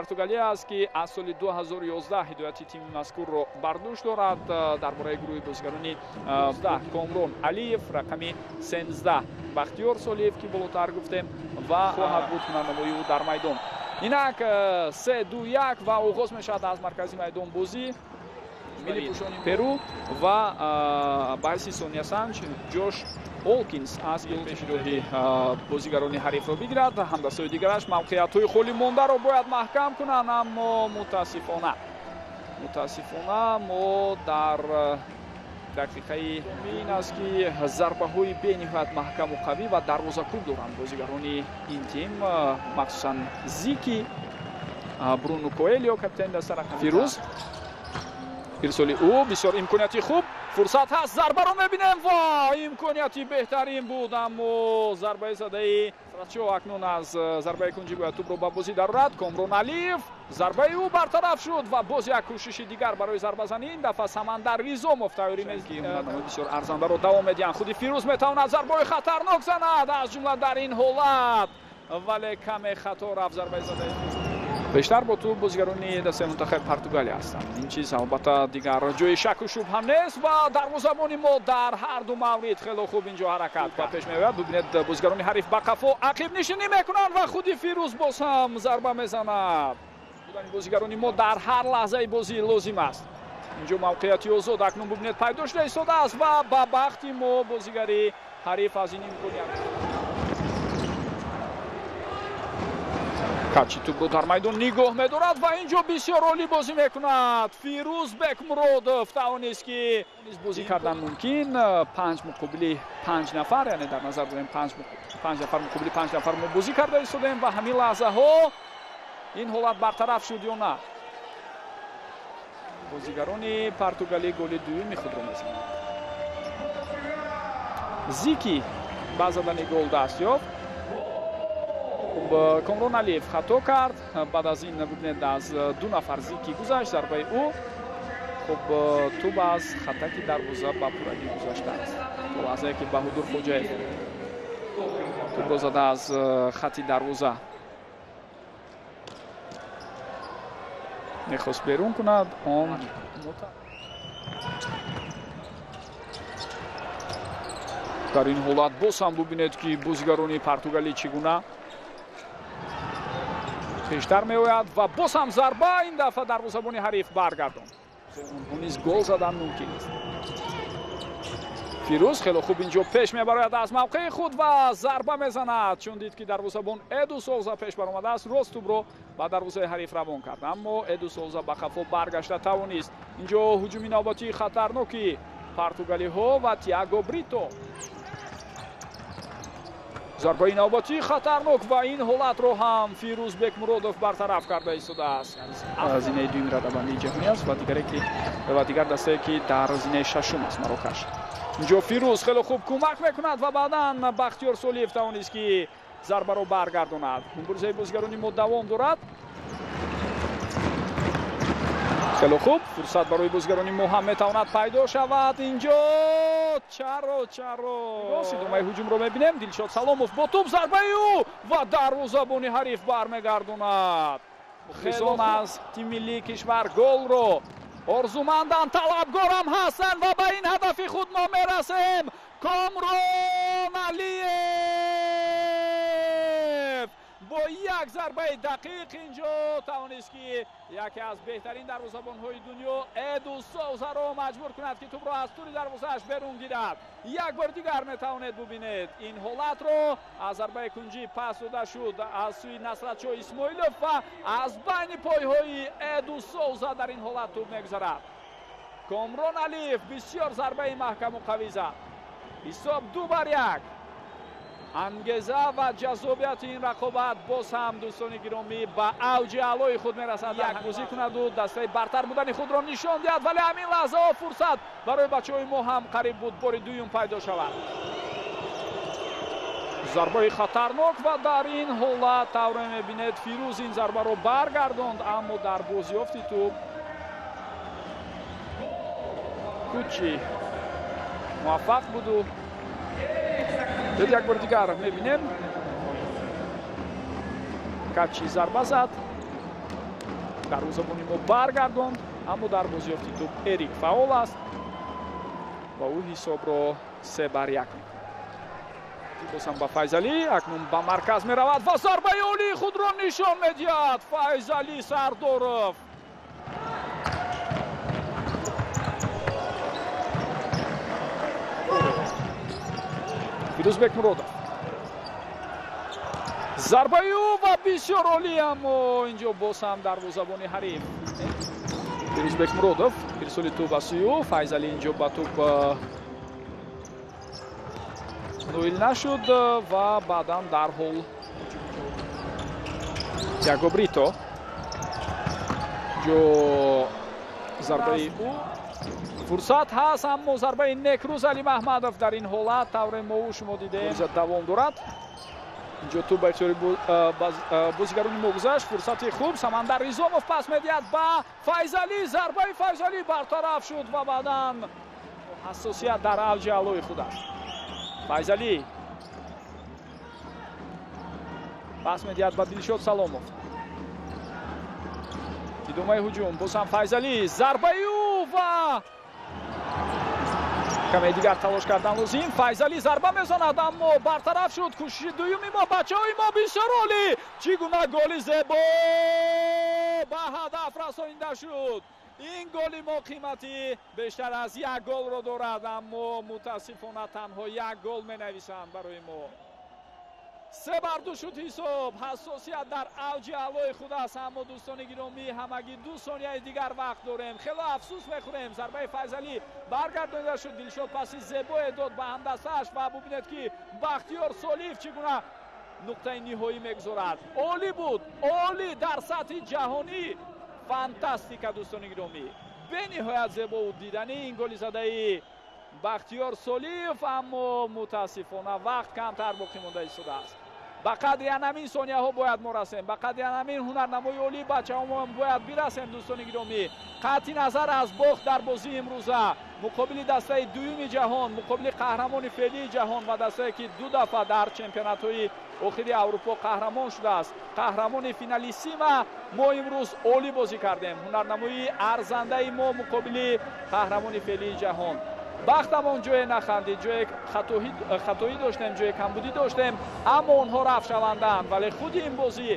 Португалия аст, ки аз соли 2011 ҳидояти тими мазкурро бар дӯш дорад. Дар бораи гурӯҳи бозигарони 10 Комрон Алиев, рақами 13 Бахтиёр Солиев, ки болотар гуфтем, ва хоҳад буд ҳунарнамоии ӯ дар майдон. Инак 3-2-1 ва оғоз мешавад аз маркази майдон бозӣ. Миллипӯшони Перу ва ба ҳайси сониясанҷ Ҷош Олкинс аз пешроҳи бозигарони ҳарифро бигирад. Ҳамдастҳои дигараш мавқеиятҳои холӣ мондаро бояд маҳкам кунанд, аммо мутаассифона мо дар дақиқаи ин аст, ки зарбаҳои бениҳоят маҳкаму қавӣ ва дарвозакӯб доранд бозигарони ин тим, махсусан Зики, Бруно Коэлио, капитани даста рақами Фирӯз. Ирсоли ӯ бисёр имконияти хуб, фурсат ҳаст, зарбаро мебинем ва имконияти беҳтарин буд, аммо зарбаи задаи Срачо акнун аз зарбаи кунҷӣ бояд тӯбро ба бозӣ дарорад. Комрон Алиев, зарбаи ӯ бартараф шуд ва боз як кӯшиши дигар барои зарбазанӣ. Ин дафъа Самандар Ризомов тайёрӣ ки ҳунарнамои бисёр арзандаро давом медиҳанд. Худи Фирӯз метавонад зарбаҳои хатарнок занад, аз ҷумла дар ин ҳолат, вале каме хато рафт зарбаи задаи. Бештар бо тӯб бозигарони дастаи мунтахаби Португалия ҳастанд. Ин чиз албатта дигар ҷои шаку шубҳа нест ва дарвозабони мо дар ҳар ду маврид хело хуб инҷо ҳаракат ба пеш меояд. Бубинед, бозигарони ҳариф ба қафо ақибнишинӣ мекунанд ва худи Фирӯз боз ҳам зарба мезанад. Будани бозигарони мо дар ҳар лаҳзаи бозӣ лозим аст. Инҷо мавқеияти озод акнун бубинед пайдо шуда истодааст ва ба бахти мо бозигари ҳариф аз ин имконият качи тӯбро дар майдон нигоҳ медорад ва инҷо бисёр олӣ бозӣ мекунад. Фирӯз Бекмуродов тавонист, ки бозӣ кардан мумкин 5 муқобили 5 нафар, яъне дар назар дорем 5 нафар муқобили 5 нафар мо бозӣ карда истодаем ва ҳамин лаҳзаҳо ин ҳолат бартараф шуд ё на. Бозигарони португалӣ голи дуюми худро мезананд. Зики ба задани гол даст ёфт. Комрон Алиев хато кард. Баъд аз ин бубинед, аз ду нафар Зики гузашт зарбаи ӯ. Хуб, тӯб аз хатаки дарвоза ба пуррагӣ гузаштааст. То лаҳзае ки Баҳодур Хоҷаев тӯбро зада аз хати дарвоза мехост берун кунад, он дар ин ҳолат боз ҳам бубинед, ки бозигарони португалӣ чӣ гуна пештар меояд ва боз ҳам зарба, ин дафъа дарвозабони ҳариф баргардонд. Онҳо низ гол задан мумкин аст. Фирӯз хело хуб инҷо пеш мебарояд аз мавқеи худ ва зарба мезанад, чун дид, ки дарвозабон Эду Соуза пеш баромадааст, рост тӯбро ба дарвозаи ҳариф равон кард, аммо Эду Соуза ба қафо баргашта тавонист. Инҷо ҳуҷуми навбатии хатарноки португалиҳо ва Тиаго Брито. Зарбаи навбатии хатарнок ва ин ҳолатро ҳам Фирӯз Бекмуродов бартараф карда истодааст. Зинаи дуюми радабандии ҷаҳонӣ аст ва дигаре ки ва дигар дастае, ки дар зинаи шашум аст, Марокаш. Инҷо Фирӯз хеле хуб кӯмак мекунад ва баъдан Бахтиёр Солиев тавонист, ки зарбаро баргардонад. Муборизаи бозигарони мо давом дорад. Хеле хуб фурсат барои бозигарони мо ҳам метавонад пайдо шавад. Инҷо чаро идомаи ҳуҷумро мебинем. Дилшод Саломов бо тӯб, зарбаи ӯ ва дарвозабони ҳариф бармегардонад. Мухлисон аз тими миллии кишвар голро орзуманданд, талабгорам ҳастанд ва ба ин ҳадафи худ мо мерасем. Комрон Алиев бо як зарбаи дақиқ инҷо тавонист, ки яке аз беҳтарин дарвозабонҳои дунё Эду Соузаро маҷбур кунад, ки тӯбро аз тури дарвозааш берун гирад. Як бори дигар метавонед бубинед ин ҳолатро. Аз зарбаи кунҷӣ пас дода шуд аз сӯи Насратшо Исмоилов ва аз байни пойҳои Эду Соуза дар ин ҳолат тӯб мегузарад. Комрон Алиев бисёр зарбаи маҳкаму қавӣ зад. Ҳисоб 2-1. Ангеза ва ҷаззобияти ин рақобат боз ҳам, дӯстони гиромӣ, ба авҷи аълои худ мерасад. Як бозӣ кунаду дастаи бартар будани худро нишон диҳад, вале ҳамин лаҳзаҳо фурсат барои бачаҳои мо ҳам қариб буд бори дуюм пайдо шавад. Зарбаи хатарнок ва дар ин ҳолат тавре мебинед, Фирӯз ин зарбаро баргардонд, аммо дар бозёфти тӯб Кучи муваффақ буду. Як бори дигар мебинем, Качи зарба зад. Дарвозабони мо баргардонд, аммо дар бозиёфти тӯб Эрик фаъол аст ва ӯ ҳисобро 3-1 мекунад. Бозам ба Файзалӣ, акнун ба марказ меравад ва зарбаи олии худро нишон медиҳад Файзалӣ Сардоров. Фирӯзбек Муродов. Зарбаи ӯ ва бисёр олӣ, аммо инҷо боз ҳам дарвозабони ҳариф. Фирӯзбек Муродов ирсоли тӯб ба сӯи ӯ. Файзалӣ инҷо ба тӯб ноил нашуд ва баъдан дарҳол Тиаго Брито. Инҷо зарбаи ӯ фурсат ҳаст, аммо зарбаи Некрӯз Алимаҳмадов дар ин ҳолат тавре мо ӯ шумо дидем давом дорад. Инҷо тӯб ба ихтиёри бозигарони мо гузашт. Фурсати хуб, Самандар Ризомов пас медиҳад ба Файзалӣ. Зарбаи Файзалӣ бартараф шуд ва баъдан ҳассосият дар авҷи аълои худ аст. Файзалӣ пас медиҳад ба Дилшод Саломов. Идомаи ҳуҷум, боз ҳам Файзалӣ, зарбаи ӯ ва каме дигар талош кардан лозим. Файзалӣ зарба мезанад, аммо бартараф шуд. Кӯшиши дуюми мо, бачаҳои мо бисёр олӣ. Чӣ гуна голи зебо ба ҳадаф расонида шуд. Ин голи мо қимати бештар аз як голро дорад, аммо мутаассифона танҳо як гол менависанд барои мо. 3-2 шуд ҳисоб. Ҳассосият дар авҷи аълои худ аст, аммо дӯстони гиромӣ ҳамагӣ 2 сонияи дигар вақт дорем. Хело афсӯс мехӯрем. Зарбаи Файзалӣ баргардонида шуд. Дилшод паси зебое дод ба ҳамдастааш ва бубинед ки Бахтиёр Солиев чӣ гуна нуқтаи ниҳоӣ мегузорад. Олӣ буд, олӣ дар сатҳи ҷаҳонӣ. Фантастика дӯстони гиромӣ, бениҳоят зебову диданӣ ин голи задаи Бахтиёр Солиев, аммо мутаассифона вақт камтар боқӣ монда истодааст. Ба қадри анамин сонияҳо бояд мо расем, ба қадри анамин ҳунарнамои олии бачаҳомон бояд бирасем дӯстони гиромӣ. Қатъи назар аз бохт дар бозии имрӯза муқобили дастаи дуюми ҷаҳон, муқобили қаҳрамони феълии ҷаҳон ва дастае ки 2 дафъа дар чемпионатҳои охири Аврупо қаҳрамон шудааст, қаҳрамони финалиссима, мо имрӯз олӣ бозӣ кардем. Ҳунарнамоии арзандаи мо муқобили қаҳрамони феълии ҷаҳон. Бахтамон ҷое нахандид, ҷое хатоӣ доштем, ҷое камбудӣ доштем, аммо онҳо рафт шаванданд. Вале худи ин бозӣ